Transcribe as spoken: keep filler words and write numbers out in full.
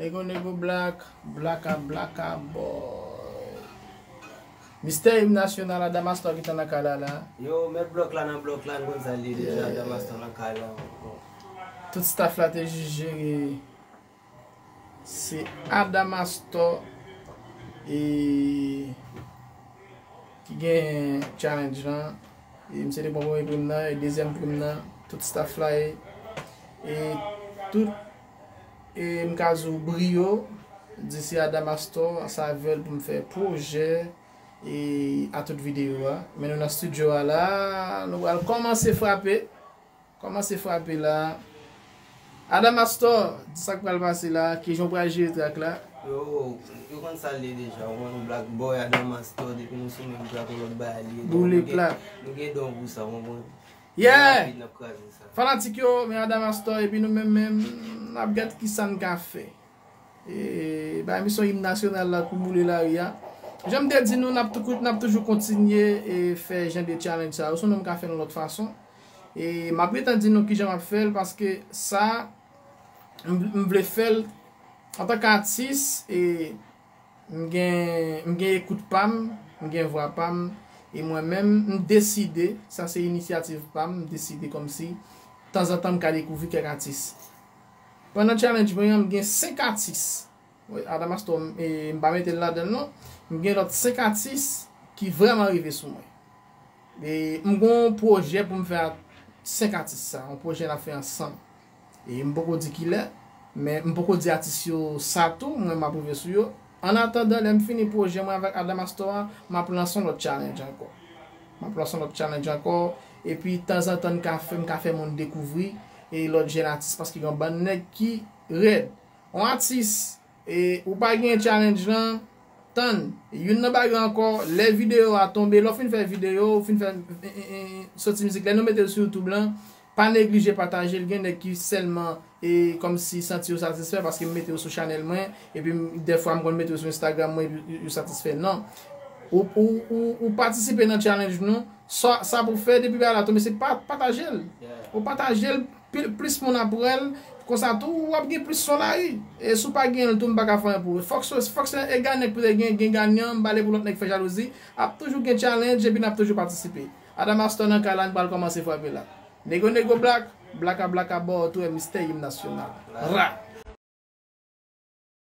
Nego Nego Black, Blaka Blaka Boy. Mistè Im Nasyonal, Adamastor ki t nan kay la la. Yo, mèt blòk la nan blòk la, n konn sa l ye deja, Adamastor nan kay la. Tout staff la te jis jere. Se Adamastor e ki gen challenge lan. E misye te pran premye prim nan, e dezyèm prim nan, tout staff la e, e tout, e m ka di w Brio, di se Adamastor, sa avè l pou m fè pwojè e a tout videyo a. Men nou nan studio a la, nou pral kòmanse frape. Kòmanse frape la. Adamastor, di sa k pral pase la, kijan w pral jere trak la. Yo, yo konn sa l ye deja, w konn Black Boy, Adamastor, depi nou sou menm trak, yon lòt bagay li ye. Boule plat. Nou gen don pou sa, w konprann? Yeah! N ap kraze sa. Fanatik yo, men Adamastor, epi nou menm menm, n ap gad kisa n ka fè. E, ba misyon Im Nasyonal la pou boule lari a. Jan m te di nou, n ap tou- n ap toujou kontinye e fè jan de challenge sa yo. Sinon m ka fè l yon lòt fason. E m ap gentan di nou kijan m ap fè l, paske sa, m, m vle fè l antanke atis, e m gen, m gen ekout pa m, m gen vwa pa m, e mwen menm, m deside, sa se inisyativ pa m, m deside kòmsi, tanzantan m ka dekouvri kèk atis. Pandan challenge mwen an, m gen senk atis. Adamastor, e, m pa mete l ladan l non. M gen lòt senk atis ki vrèman rive sou mwen. E m gen yon pwojè pou m fè ak senk atis sa, yon pwojè n ap fè ansanm. E m poko di kilè, men m poko di atis yo sa tou, mwen m ap rive sou yo. An atandan, lè m fini pwojè mwen avèk Adamastor a, m ap lanse yon lòt challenge ankò. M ap lanse yon lòt challenge ankò, epi tanzantan m ka fè, m ka fè moun dekouvri e lòt jèn atis, paske gen yon bann nèg ki rèd. Yon atis, e ou pa gen challenge lan, tann. Youn nan bagay ankò, lè videyo a tonbe, lè w fin fè videyo, ou fin fè, e, e, e, soti mizik, lè nou mete l sou YouTube lan, pa neglije pataje l. Gen nèg ki sèlman, e, kòmsi santi yo satisfè paske m mete yo sou chanèl mwen, epi m- dèfwa m konn mete yo sou Instagram mwen, epi yo- yo satisfè. Non. Ou, ou, ou, ou patisipe nan challenge nou, sa, sa pou fè depi bagay la tonbe, se pa, pataje l. Ou pataje l, pil- plis moun ap wè l, konsa tou, w ap gen plis sou lari. E si w pa gen l tou, m pa ka fè anyen pou ou. Fòk se, fòk se egal nèg pou te gen, gen ganyan, m pale pou lòt nèg fè jalouzi, ap toujou gen challenge, epi n ap toujou patisipe. Adamastor nan kay la, n pral kòmanse frape la. Nego Nego Black, Blaka Blaka Boy, tou e Mistè Im Nasyonal. Ra!